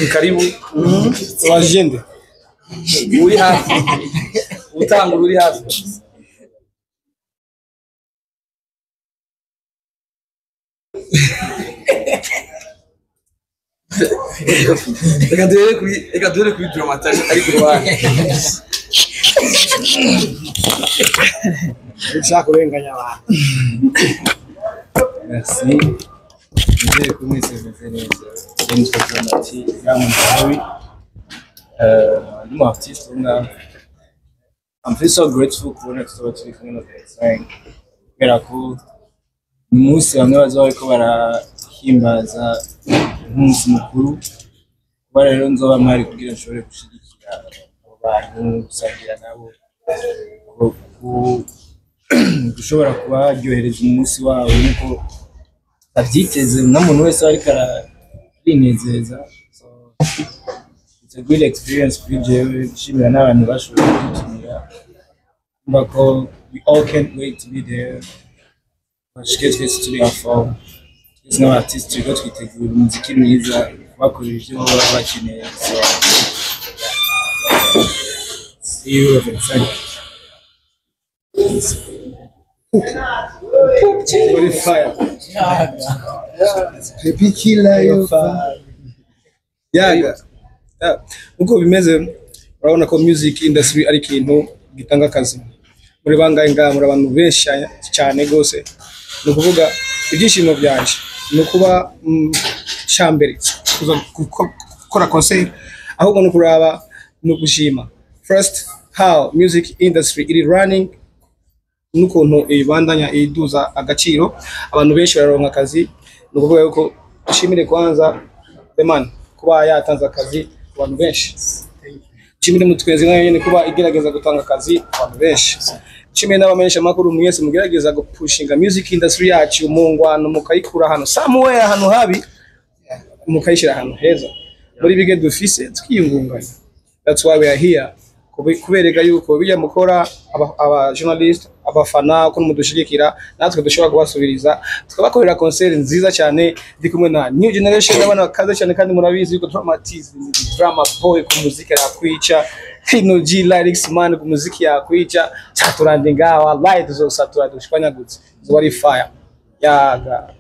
Ni karibu. Wajende. Uri hafi. Utangura uri hafi. Reka duhere kuri Drama T ari ku ruhande. Ushaka kurenganya abantu. Merci. Nizere ko mwese mumeze neza. Nitwa Drama T Yamundawi. Ndi umu artiste wo ngaha. I'm feel so grateful kubona tuzoba turi kumwe na Vincent. Kubera ko ni umunsi bamwe bazoba bariko barahimbaza nk'umunsi mukuru. Kuba rero nzoba mpari kugira nshobore gushigikira abo bantu, gusangira nabo, gushobora kubaryohereza umunsi wabo nkuko bavyiteze, n'umuntu wese ariko arinezeza. So it's a good experience kuri jewe, nshimira n'abantu bashoboye kudutumira. Kumva ko we all can't wait to be there. Bashike twese turi en forme, twese n'aba artiste turiko twitegura umuziki mwiza, bakorera ivyo baba bakeneye. So yeah. See you at Uri fire. Baby killer yo fire. Yaga. Yeah. Uko bimeze urabona ko music industry ari ikintu gitanga akazi. Muri bangahe ngaha muri abantu benshi cyane gose. Ni ukuvuga ibyishimo byanje ni ukuba cyambere kuza gukora concert, ahubwo no kuraba no gushima. First, how music industry iri running n'ukuntu ibandanya iduza agaciro, abantu benshi bararonka akazi. Ni ukuvuga yuko dushimire kwanza the man kuba yatanze akazi ku bantu benshi. Nshimire Mutwenzi nayo nyene kuba igerageza gutanga akazi ku bantu benshi. Nshimire n'abamenyesha makuru mwese mugerageza gupushinga music industry yacu mu ngwano, mukayikura hano somewhere ahantu habi mukayishyira ahantu heza. Muri bige dufise twiyungunganya. That's why we are here. Kubereka yuko bijya mukora aba journalist, abafana ko mudushigikira, natwe dushobora kubasubiriza tukabakorera concert nziza cyane. Ndi kumwe na new generation y'abana bakaze cyane, kandi murabizi yuko Drama T ni drama boy ku muziki yakwica, Kino G lyrics man ku muziki yakwica, saturande ngawa light tuzosatura dushwanyagutse, zo ari fire. Yaga.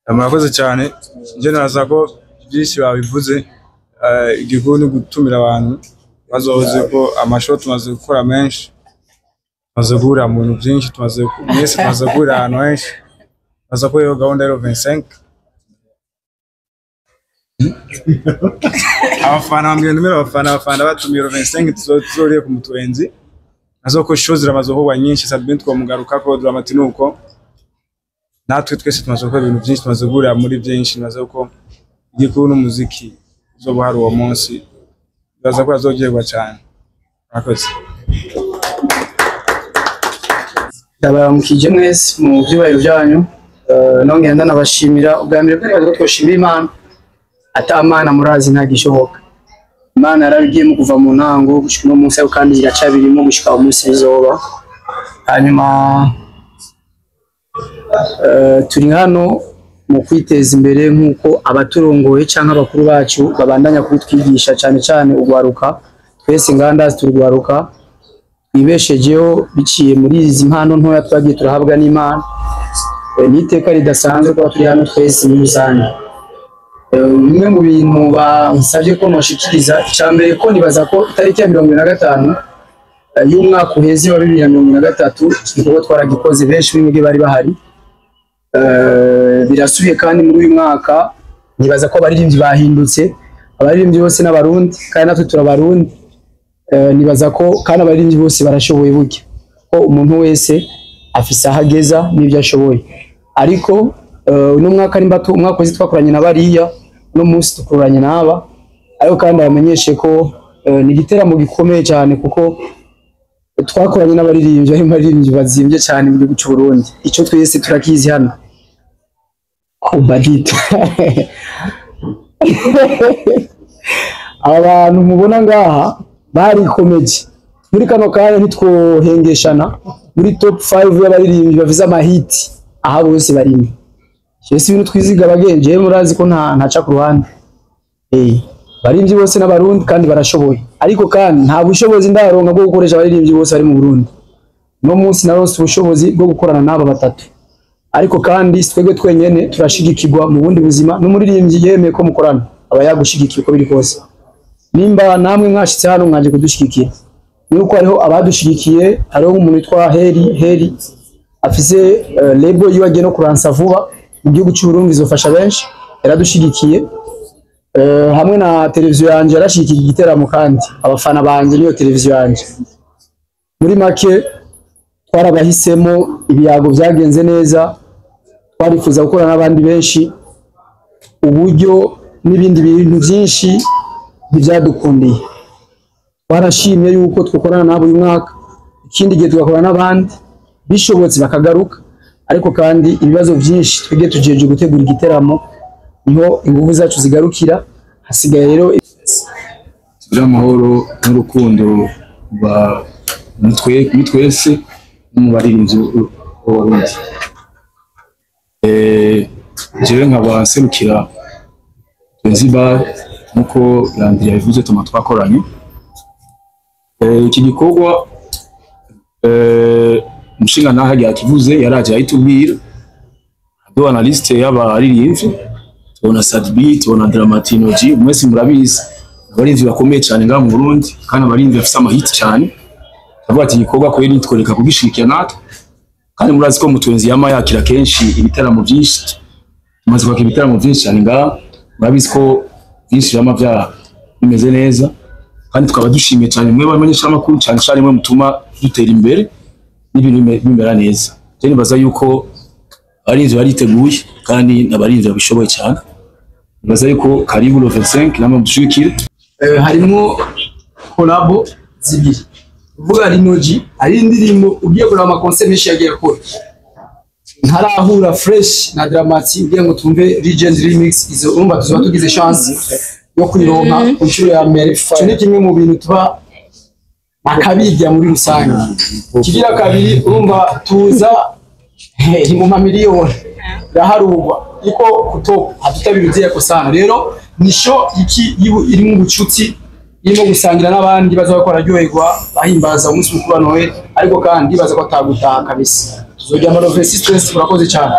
Murakoze cyane. Nje naza ko byinshi babivuze. Igikuru ni gutumira abantu bazoze ko amashow tumaze gukora menshi, tumaze guhurira mu bintu byinshi, tumaze mwese tumaze guhurira ahantu henshi. Baza ko iyo gahunda ya 25 abafana bambwira numero abafana batumiye 25 tuzoriye ku Mutwenzi. Nazo ko show ziramaze gukorwa nyinshi, Sabine twamugaruka ko Drama T nuko natwe twese tumaze gukora ibintu byinshi, tumaze guhurira muri byinshi. Nazo ko igikuru n'umuziki uzoba hari uwo munsi, baza ko bazogirwa cyane. Murakoze. Ndabaramukije mwese mu byubahiro byanyu. Nongera ndanabashimira. Ubwa mbere bwari ko twoshimira Imana, atamana murazi ntagishoboka. Imana yarabigiyemo kuva mu ntango gushika uno munsi, ariko kandi iracabirimo gushika umunsi bizoba. Hanyuma turi hano mu kwiteza imbere nk'uko abaturongoye canke abakuru bacu babandanya kubitwigisha, cyane cyane ugwaruka. Twese nganda turugwaruka twibeshejeho biciye muri izi mpano ntoya twagiye turahabwa n'Imana. Ni iteka ridasanzwe kuba turi hano twese muri rusange. Bimwe mu bintu bansabye ko noshikiriza, icya mbere ko nibaza ko itariki ya 25 y'umwaka uheze wa 2023 iki gikorwa twaragikoze, benshi muri mwebwe bari bahari. Birasubiye kandi muri uyu mwaka nibaza ko abaririmbyi bahindutse, abaririmbyi bose n'abarundi kandi natwe turabarundi. Nibaza ko kandi abaririmbyi bose barashoboye burya, ko umuntu wese afise aho ageza n'ibyo ashoboye. Ariko uno mwaka nimba umwaka uzi twakoranye na bariya, uno munsi dukoranye n'aba, ariko kandi abamenyeshe ko ni igiteramo gikomeye cyane kuko twakoranye n'abaririmbyi, harimo abaririmbyi bazimbye cyane mu gihugu cy'u Burundi. Icyo twese turakizi hano Kubadita. Aba bantu mubona ngaha barikomeje muri kano kanya, ntitwohengeshana muri top 5 y'abaririmbyi bavuze amahiti aha bose barimo. Cyese ibintu twiziga abagenje murazi ko nta ntaca ku ruhande. Abaririmbyi bose n'abarundi kandi barashoboye, ariko kandi nta bushobozi ndaronka bwo gukoresha abaririmbyi bose bari mu Burundi. No munsi naronse ubushobozi bwo gukorana n'aba batatu, ariko kandi twebwe twenyene turashigikirwa mu bundi buzima n'umuririmbyi yemeye ko mukorana aba yagushigikiye uko biri kose. Nimba namwe mwashitse hano mwaje kudushigikira, nuko hariho abadushigikiye, hariho umuntu witwa Heri afise label yiwe agiye no kuransa vuba mu gihugu cy'u Burundi, izofasha benshi, yaradushigikiye. Hamwe na televiziyo yanje yarashigikiye igiteramo, kandi abafana banje niyo televiziyo yanje. Muri make twarabahisemo, ibiyago byagenze neza, twarifuza gukorana n'abandi benshi, uburyo n'ibindi bintu byinshi ntibyadukundiye. Twarashimye yuko twakorana nabo uyu mwaka, ikindi gihe tugakorana n'abandi bishobotse bakagaruka, ariko kandi ibibazo byinshi twebwe tujeje gutegura igiteramo niho ingufu zacu zigarukira. Hasigaye rero tugire amahoro n'urukundo muri twese no mu baririmbyi b'Abarundi. Jewe nkaba nserukira Zanzibar nkuko Landry yabivuze, tuma twakoranye iki gikorwa. Umushinga naho yakivuze, yaraje ahitubwira aduha na liste y'abaririmbyi, tubona Sadbi, tubona Dramatino G, mwese murabizi, abaririmbyi bakomeye cyane ngaha mu Burundi kandi abaririmbyi bafise amahiti cyane. Ndavuga ati igikorwa kweri nitworeka kugishigikira natwe, kandi murazi ko Mutwenzi yama yakira kenshi ibitaramo byinshi, tumaze kwakira ibitaramo byinshi cyane ngaha, murabizi ko byinshi vyama vya bimeze neza, kandi tukaba dushimiye cyane mwe bamenyeshamakuru, cyane cyane mwe mutuma dutera imbere n'ibintu bimera neza. Je nibaza yuko abarinzi bariteguye kandi n'abarinzi babishoboye cyane. Nibaza yuko karibu le 25 namwe mudushigikire. Harimo collabo zibiri, uvuga Rinoji ari indirimbo ugiye kureba ama concert menshi yagiye akora, ntarahura fresh na Dramati ugiye ngo tumve Legend Remix, izo urumva tuzoba tugize chance yo kuyironka ku nshuro ya mbere. Ico ni kimwe mu bintu tuba akabirya muri rusange. Kigira kabiri, urumva tuza ni mu mamiliyoni raharugwa iko kutoka hatutabiruziyeko sana. Rero ni show iki irimo ubucuti, irimo gusangira n'abandi baza bakora aryoherwa bahimbaza umunsi mukuru wa Noel, ariko kandi baza ko atagutaha kabisa. Tuzojya muri Overseas twese. Urakoze cyane.